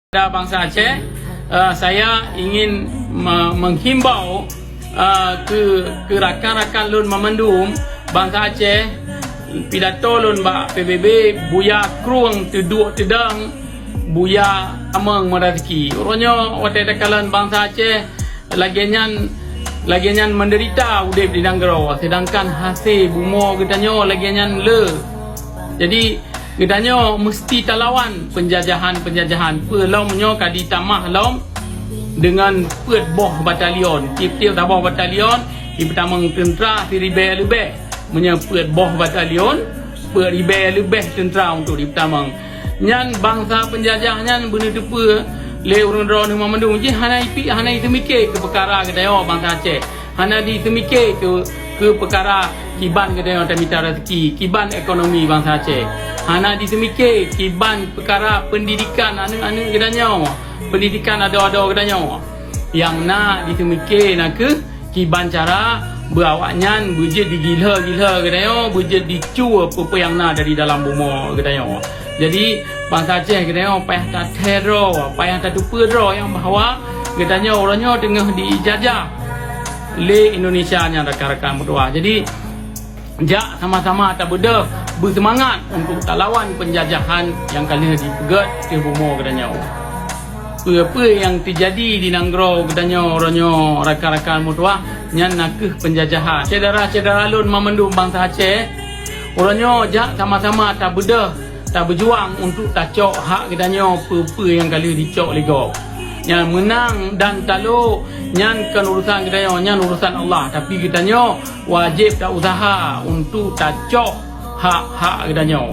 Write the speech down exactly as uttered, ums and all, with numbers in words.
Kepada bansa Aceh, eh, saya ingin me-, menghimbau, eh, ke, ke rakan-rakan lôn mamandum bansa Aceh, pidato lôn bak P B B, Buya Krueng Teuduek Teudong, Buya Among Meuraseuki. Uroe nyoe watée takalon bansa Aceh, lagée nyan, lagée nyan meudeurita udeb di nanggroe, seudangkan hase bumoe geutanyoe lagée nyan le. Jadi, geutanyoe meuseuti talawan peunjajahan-peunjajahan. Peue lom nyoe ka jitamah lom deungon peuet boh batalion. Tieb-tieb saboh batalion jipeutamong teuntra siribée leubeh. Meunyoe peuet boh batalion, peuet ribée leubeh teuntra untuk jipeutamong. Nyan bansa peunjajah nyan beuneuteupeue lé ureuëng droeneueh mandum jih hana ipi-, hana iteumike keu peukara geutanyoe bansa Aceh. Hana jiseumike keu, keu peukara kiban geutanyoe tamita raseuki, kiban ekonomi bansa Aceh. Hana jiseumike kiban peukara peundidikan aneuëk-aneuëk geutanyoe, peundidikan adoe-adoe geutanyoe. Nyang na jiseumike na kheueh kiban cara beu awaknyan beujeuet digilho-gilho geutanyoe, beujeuet dicue peue-peue nyang na dari dalam bumoe geutanyoe. Jadi, bansa Aceh geutanyoe payah tathée droe, payah tateupeue droe nyang bahwa geutanyoe uroe nyoe teungoh dijajah lé Indonesia nyan rakan-rakan meutuwah. Jadi, jak sama-sama tabeudôh beuseumangat untuk talawan peunjajahan nyang ka lheueh jipeugét di bumoe geutanyoe. Peue-peue nyang teujadi di nanggroe geutanyoe uroe nyoe rakan-rakan meutuwah nyan na kheueh peunjajahan. Syedara-syedara lôn mamandum bansa Aceh, uroe nyoe jak sama-sama tabeudôh tabeujuang untuk tacok hak geutanyoe peue-peue nyang ka lheueh jicok lé gob. Nyan meunang dan talô, nyan kon urusan geutanyoe, nyan urusan Allah. Tapi geutanyoe wajéb ta-useuha untuk tacok hak-hak geutanyoe.